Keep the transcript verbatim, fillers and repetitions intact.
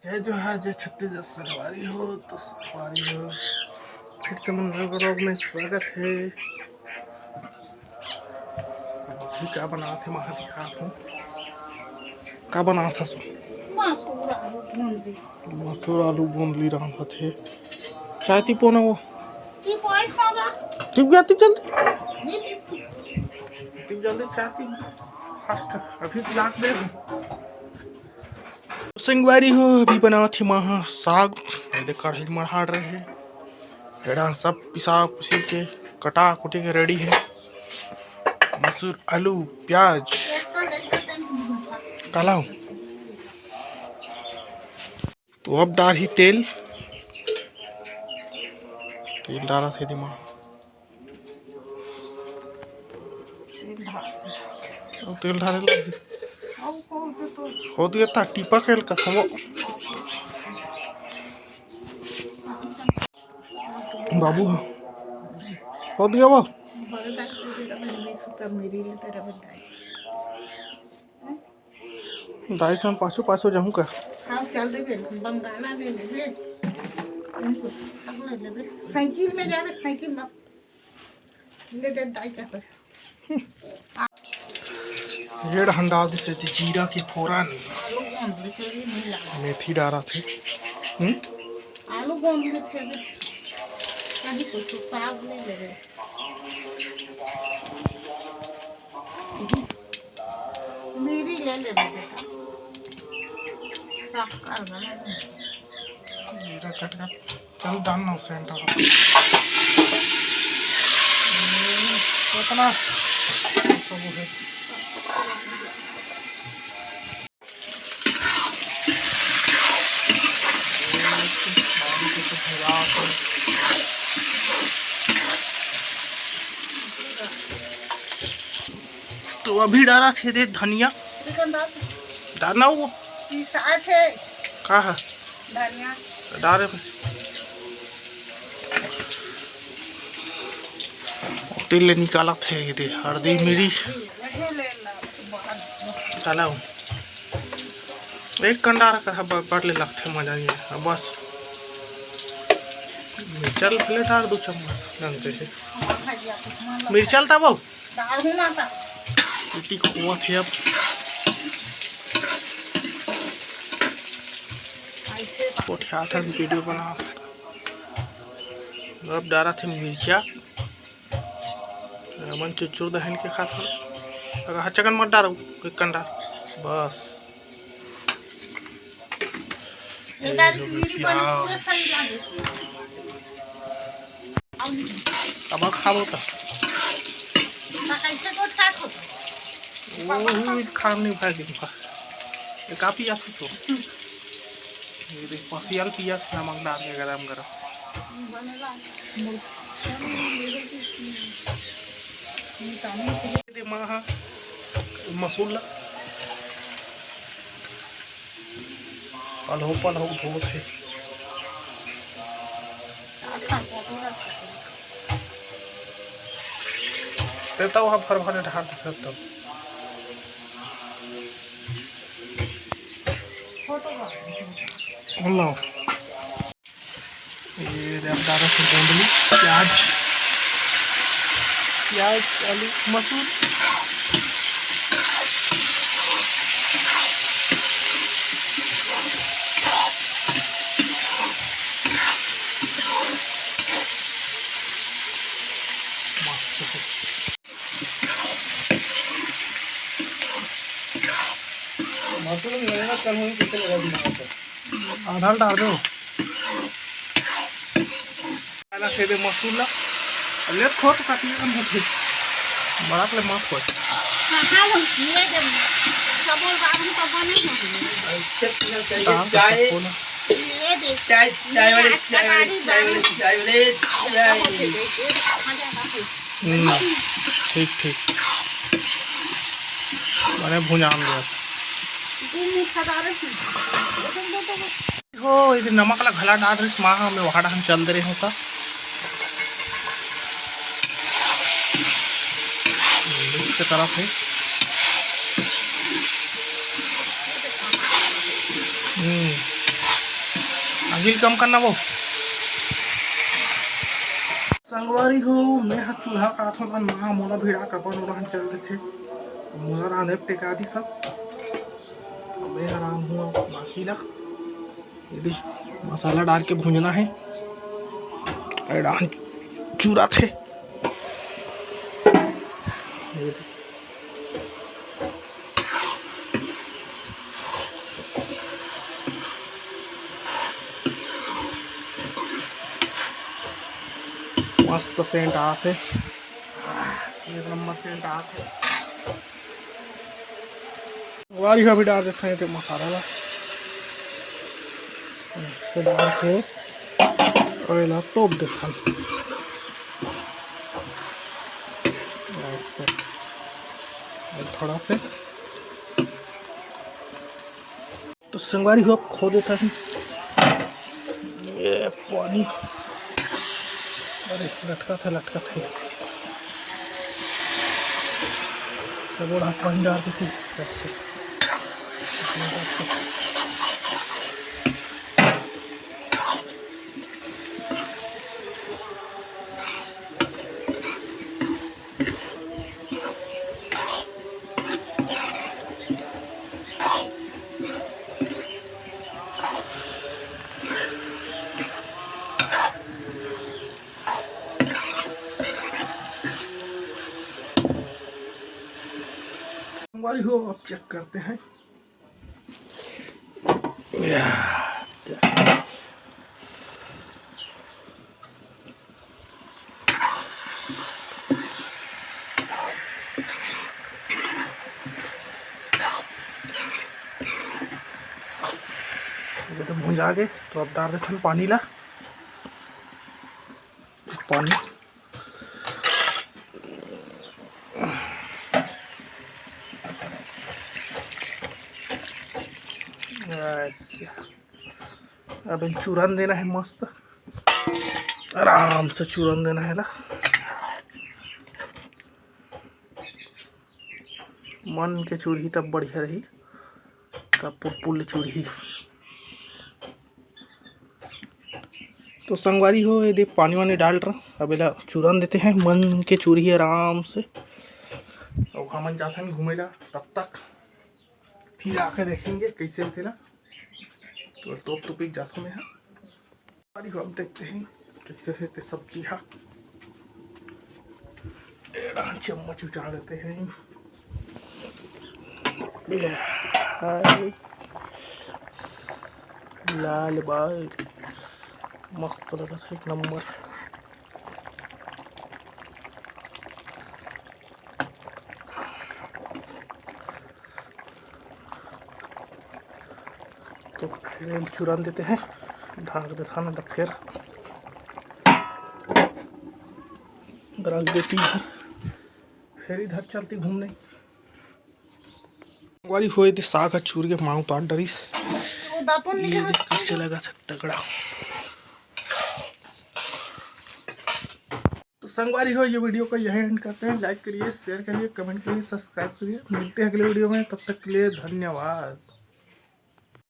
जय जोहार, जय छत्तीसगढ़, संगवारी हो तो संगवारी हो, फिर से मन नवा vlog में स्वागत है। अभी का बनात हे, मैं दिखात हूँ। का बनात हस? मसूर आलू गोंदली। मसूर आलू गोंदली रांधत हे। चाय ती पोना वो। ती पोए खावा। टिप गया, टिप जल्दी। नहीं, नहीं। टिप जल्दी, चाय ती। Fast, अभी तो लाग दे। संगवारी हो, अभी बनात हे मैं हा साग। ये देख, कढ़ाई मढ़ाड़ रहे हे। एड़ा सब पिसा पुसी के, कटा कुटी के ready हे। मसूर, आलू, प्याज, काला हो। तो अब डारही तेल, तेल डारत हे दिमाग। अब तेल डारे लग गए। हो दिया था टीपा खेल का खमो। बाबू, हो दिया वो। दाई सन पाछू पाछू जाहूँ का? हाँ, चल देबे, बंगाला ले लेबे। अब ले लेबे। साइकिल में जाबे, साइकिल में। ले दे दाई का। ये हंदा दे से जीरा के फोरन। आलू गोंदली के भी नहीं लगा। मेथी डारा थे। हम्म? आलू गोंदली के भी। कहीं कुछ साग ले लेबे। मेरी ले ले बेटा। साफ कर दे। मेरा चटका चल डाल ना सेंटर। इतना सब है। तो अभी डारा थे दे धनिया। चिकन डाल। डालना वो। पिसा थे। का है? धनिया। डारे में। तेल ले निकालत हे ये दे, हल्दी, मिरी। ये ले ला, बाहर। डाला हूँ। एक कंडार कर ह, ब-, बड़ ले लगथे, मजा नहीं है। अब बस। मिर्चा ल भले डार दो चम्मच, जानते हैं। मिर्चा ल तब डाल हूँ ना ता। इतनी खोआ थे अब। ऐसे कोठिया था वीडियो बना। अब डारा थे मिर्चा। हमन चुचुर दहन के खात हन। अगर हचकन मत डारो, एक कंडा। बस। ये दाल की मेरी बनी पूरा सही लागे। अब खाबो त। ना कैसे तो खात हो? वो ही खान नहीं भाई दिन का। ये काफी आती तो। ये देख, पसियल पियस नमक डाल के गरम गरम। ये दे माँ हा, मसूर ला। पलहो पलहो धोत हे। ते तो वहाँ भर भर ढार दे सब तो। लो। ये अब डारा थे गोंदली, प्याज, प्याज, आलू, मसूर। मस्त है। मसूर में मेहनत कम होई, कितने लगा दिमाग पर। आधा डाल दो। पहला से दे मसूर ला। ले खो तो काफी कम होथे। बड़ा ले मत खो। हाँ, हाँ, वो ये दे। सब और बाहर में तो बने होंगे। इससे पीना चाहिए दाम तो चाय। सबको ना। ये दे। चाय, चाय वाले, ये चाय वाले, अच्छा चाय वाले, गाड़ी चाय वाले, चाय वाले। हम्म, ठीक, ठीक। माने भुंजान दे। हो, ये नमक ला घला डाल रहिस माँ, मैं वहाँ डहन चल दे रहे होता। से तरफ है। हम्म। बिल कम करना वो। संगवारी हो, मैं ह चूल्हा काटथों त माँ मोला भिड़ा कपन उड़ान चल देथे। मोला रांधे टेका दी सब। मैं ह रांधहूँ बाकी ला। ये दे, मसाला डाल के भूंजना है। अरे डाहन चूरा थे। मस्त सेंट आत हे, एक नंबर सेंट आत हे। वारी अभी डाल देथन ते मसाला ला, से डाल के और एला तोप देथन। ऐसे। और थोड़ा से तो संगवारी हो, अब खो देथन ये पानी। अरे लटकत हे, लटकत हे। सब ओढ़ा पानी डाल देथे ऐसे। संगवारी हो, अब चेक करते हैं। या, ये तो भुंजा गे, तो अब डाल देथन पानी ला। पानी। अच्छा, अब एला चूरन देना है मस्त, आराम से चूरन देना है ला। मन के चूरही तब बढ़िया रही, तब पुलपुल चूरही। तो संगवारी हो, ये दे पानी वानी डाल रहा, अब एला चूरन देते हैं, मन के चूरही आराम से। अब हमन जाथन घूमे ला, तब तक फिर आके देखेंगे कैसे होथे ला। तो तोप तोपी जाथों मैं, हाँ। अरे, अब देखते हैं कैसे है ते सब्जी हा। एड़ा चम्मच उठा लेते हैं। ये हाय। लाल बाल मस्त लगत है, एक नंबर। तो फिर चुरन देते हैं, ढांक देता ना, तो फिर रख देती इधर, फिर इधर चलती घूमने। वाली होए ते साग ह चूर के मांग पाट डरिस। वो दातुन ये निकाल। देख कैसे लगा था तगड़ा। तो संगवारी हो, ये वीडियो को यहीं एंड करते हैं। लाइक करिए, शेयर करिए, कमेंट करिए, सब्सक्राइब करिए। मिलते हैं अगले वीडियो में, तब तक के लिए धन्यवाद।